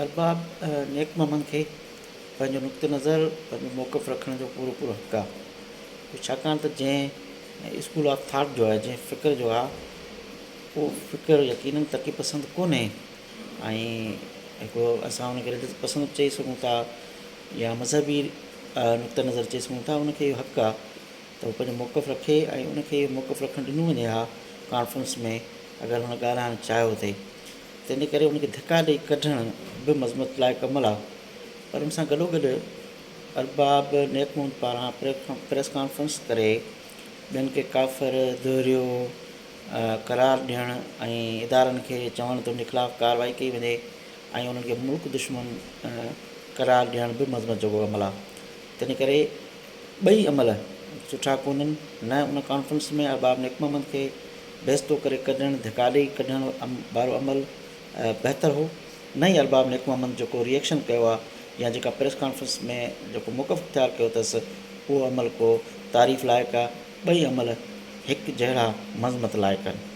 ارباب نيڪ محمد کي پنهنجو نقطه نظر پنهنجو موقف رکڻ جو پورو پورو حق آهي ڇاڪاڻ ته جنهن اسڪول آف ٿاٽ جو آهي جنهن فڪر جو آهي اهو فڪر يقينن ترقي پسند ڪونهي ۽ هڪڙو اسان ان کي رجعت پسند به چئي سگهون ٿا يا مذهبي نقطه نظر چئي سگهون ٿا ان کي اهو حق آهي ته هو پنهنجو موقف رکي ۽ ان کي اهو موقف رکڻ ڏنو وڃي ها ڪانفرنس ۾ اگر هن ڳالهائڻ چاهيو ٿي تنهن ڪري ان کي ڌڪا ڏئي ڪڍڻ به مذمت لائق عمل آهي پر ان سان گڏوگڏ ارباب نيڪ محمد پاران پريس ڪانفرنس ڪري ٻين کي ڪافر، دهريو قرار ڏيڻ ۽ ادارن کي چوڻ ته ان جي خلاف ڪارروائي ڪئي وڃي ۽ انهن کي ملڪ دشمن قرار ڏيڻ به مذمت جوڳو عمل آهي تنهن ڪري ٻئي عمل سٺا ڪونهن نه ان ڪانفرنس ۾ ارباب نيڪ محمد کي بيستو ڪري ڪڍڻ ڌڪا ڏئي ڪڍڻ وارو عمل بهتر هو نه ئي ارباب نيڪ محمد جيڪو ري ايڪشن ڪيو آهي يا جيڪا پريس ڪانفرنس ۾ جيڪو موقف اختيار ڪيو اٿس اهو عمل ڪو تعريف لائق آهي ٻئي عمل هڪ جهڙا مذمت لائق آهن.